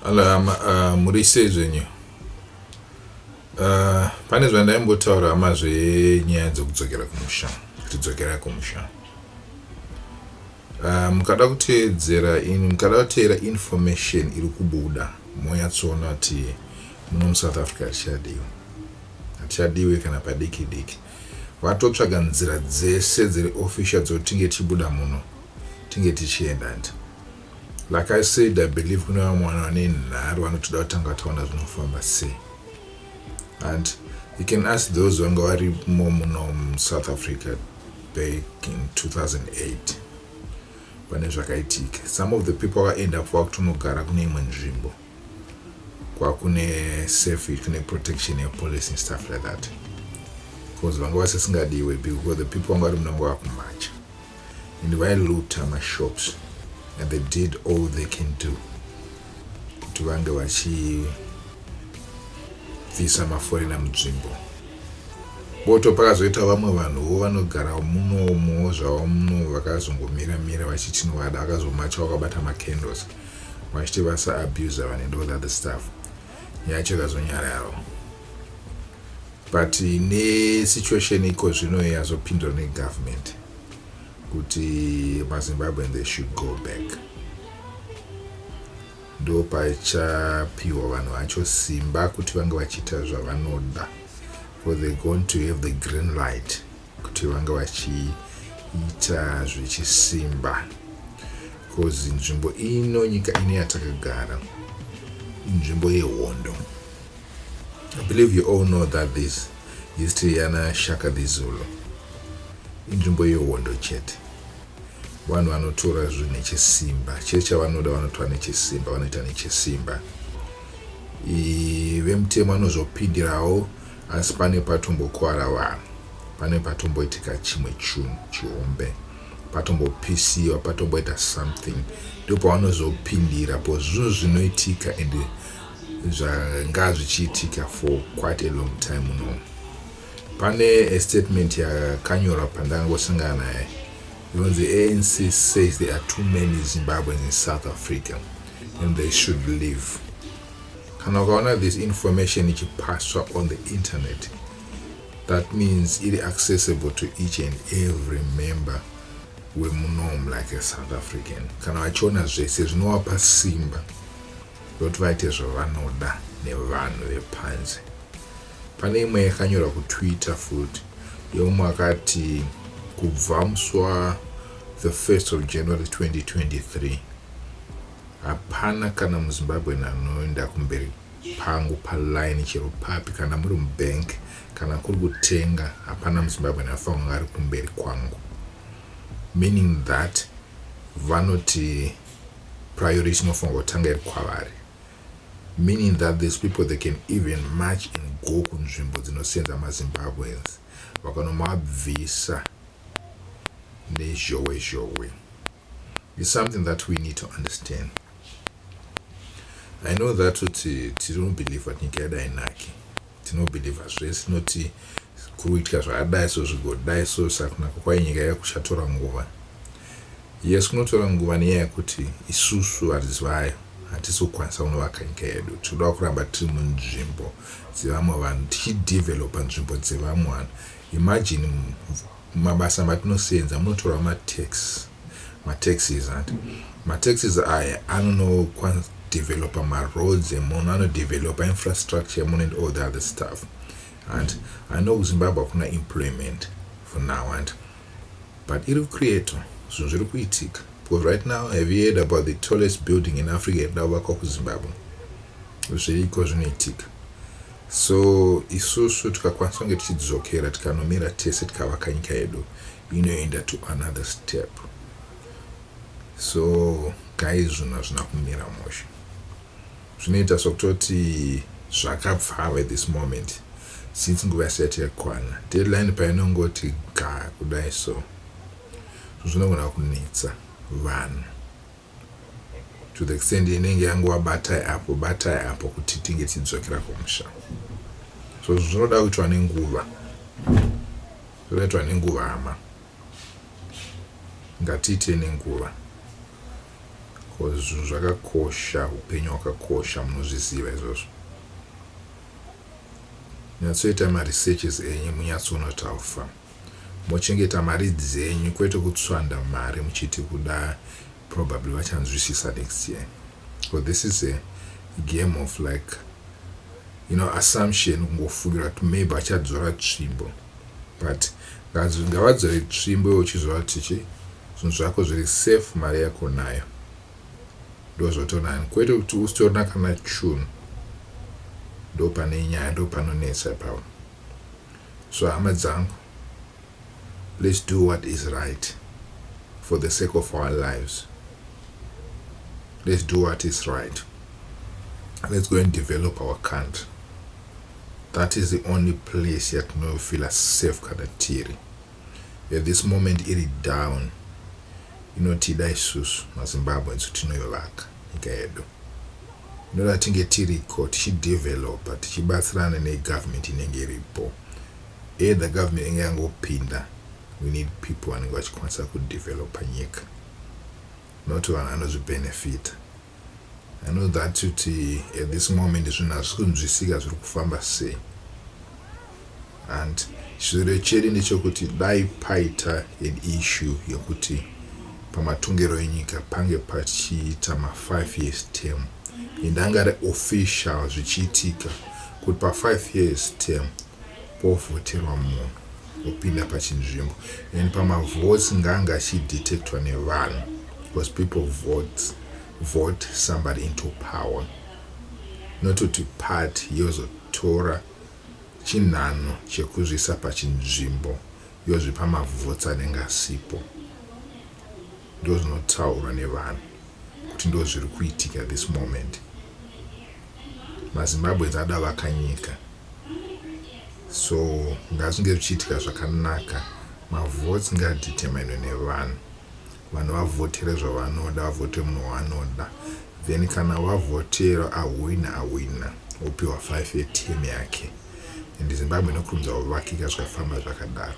Ala muri sei zvenyu? Pane zvandaimbotaura hama zvenyaya dzekudzokera kumusha, kuti dzokerai kumusha. Mukada kuteedzera in mukada kuteera information iri kubuda monyatsoona kuti muno muSouth Africa hatichadiwi. Hatichadiwi kana padiki diki. Vatotsvaga nzira dzese dziri official dzekuti tinge tichibuda muno tinge tichienda hanti. Like I said, I believe kune vamwe vanhu vane nharo vanotoda kutanga taona zvinofamba sei. And you can ask those vanga varimo muno muSouth Africa back in 2008 pane zvakaitika. Some of the people vakaenda up vakutonogara kune imwe nzvimbo kwakune safe, kune protection yepolice and stuff like that, because vanga vasisingadiwe, because the people vanga vari muno vanga vakumacha and vailoota mashops and they did all they can do kuti vange vachibvisa maforeigner munzvimbo. Boto pakazoita vamwe vanhuwo vanogara munomo zvavo muno vakazongomira mira vachiti novada, vakazomacha vakabata macandles vachiti vasaabuse vanhu and all the other stuff. Nyaya yacho ikazonyararo, but nesituation iko zvino yazopindwa negovernment kuti maZimbabwean, they should go back, ndo pachapiwa vanhu vacho simba kuti vange vachiita zvavanoda, for they're going to have the green light kuti vange vachiita zvechisimba, because nzvimbo ino, nyika ino yatakagara, inzvimbo yehondo. I believe you all know that this history yana Shaka the Zulu. Inzvimbo yehondo chete. Vanhu vanotora zvinhu nechisimba chese chavanoda, vanotora nechisimba, vanoita nechisimba. Vemutemo vanozopindirawo, asi pane patombokwara vanhu, pane patomboitika chimwe chinhu chihombe, patombopisiwa, patomboita something, ndo pavanozopindira po. Zvinhu zvinoitika and zvanga zvichiitika for quite a long time muno. Pane statement yakanyorwa pandangosangana naye inonzi, "ANC says there are too many Zimbabweans in South Africa and they should leave." Kana ukaona this information ichipaswa on the internet, that means iri accessible to each and every member wemunom, like a South African. Kana vachiona zvese, zvinovapa simba rokuti vaite zvavanoda nevanhu vepanze. Pane imwe yakanyorwa kuTwitter futi yeumwe akati kubva musi wa the 1st of January 2023 hapana kana muZimbabwe anoenda kumberi pangu paline chero papi, kana muri mubank, kana kuri kutenga, hapana muZimbabwe anofanira kunge ari kumberi kwangu, meaning that vanoti priority inofanirwa kutanga iri kwavari, meaning that these people, they can even march and go kunzvimbo dzinosenza maZimbabweans vakanomabvisa nezhowe zhowe. Is something that we need to understand. I know that kuti tinobhelievha kuti nyika yedu hainaki, tinobhelievha zvese, tinoti kuri kuitika zvakadai so, zvigodai so, saka kunaka kwai nyika yakuchatora nguva. Yes, kunotora nguva nenyaya yekuti isusu varidzi vayo hatisi kukwanisa kunovaka nyika yedu. Tinoda kuramba tiri munzvimbo dzevamwe vanhu, tichidevelopa nzvimbo dzevamwe vanhu. Imagine mabasa matinosenza munotorwa matax, mataxes, and mataxes aya anonodevelopa maroads emuno, anodevelopa infrastructure emuno and all the other stuff. And I know kuZimbabwe hakuna employment for now, and but iri kucreatwa, zvinhu zviri kuitika, because right now, have you heard about the tallest building in Africa irida kuvakwa kuZimbabwe? Zviriko, zvinoitika. So isusu tikakwanisa kunge tichidzokera, tikanomira tese, tikavaka nyika yedu, inoenda to another step. So guys, zvinhu hazvina kumira mushe. Zvinoita sokutoti zvakapfava at this moment, since nguva yasati yakwana. Deadline painongoti ga kudai, so zvinogona kunetsa vanhu to the extent inenge yanguva batai apo, batai apo, kuti tinge tichidzokera kumusha. So zvinoda kuitwa nenguva, zvinoitwa nenguva hama. Ngatiite nenguva. Because zvinhu zvakakosha, upenyu hwakakosha, munozviziva izvozvo. Nyatsoita maresearches enyu munyatsoona kuti haufa. Mochengeta mari dzenyu kwete kutswanda mari muchiti kuda probably vachanzwisisa next year. Because this is a game of like assumption, kungofungira kuti maybe vachadzora tsvimbo, but ngavadzore tsvimbo iwe uchizova kuti chi zvinhu zvako zviri safe, mari yako nayo, ndo zvotonani, kwete kuti usitorina kana chunhu. Ndo pane nyaya, ndo panonetsa ipapo. So hama dzangu, let's do what is right for the sake of our lives. Let's do what is right. Let's go and develop our country. That is the only place yatinofeela safe kana tiri. At this moment iri down, inotida isusu maZimbabweans kuti tinoivaka nyika yedu. Inoda tinge tiriko tichidevelopa, tichibatsirana negovernment inenge iripo. Either government inenge yangopinda, we need people vanenge vachikwanisa kudevelopa nyika, not vanhu vanozvibenefita. I know that kuti at this moment zvinhu hazvisi kunzwisika zviri kufamba sei, and chizoro chedu ndechekuti dai paita an issue yekuti pamatongero enyika pange pachiita ma5 years term, and anga ari official, zvichiitika kuti pa5 years term povhoterwa munhu opinda pachinzvimbo, and pamavotes ngaanga achidetectwa nevanhu, because people vote somebody into power, not kuti party yozotora chinhanho chekuzvisa pachinzvimbo, yozvipa mavotes anenge asipo. Ndo zvinotaurwa nevanhu kuti ndo zviri kuitika this moment. MaZimbabweans ada vakanyika, so ngazvinge zvichiitika zvakanaka. Mavotes ngadeterminwe nevanhu, vanhu vavhotere zvavanoda, vavhotere munhu wavanoda. Then kana wavhotera ahwina, ahwina, opiwa 5 yeterm yake, and Zimbabwe inokurumidza kuvakika zvikafamba zvakadaro.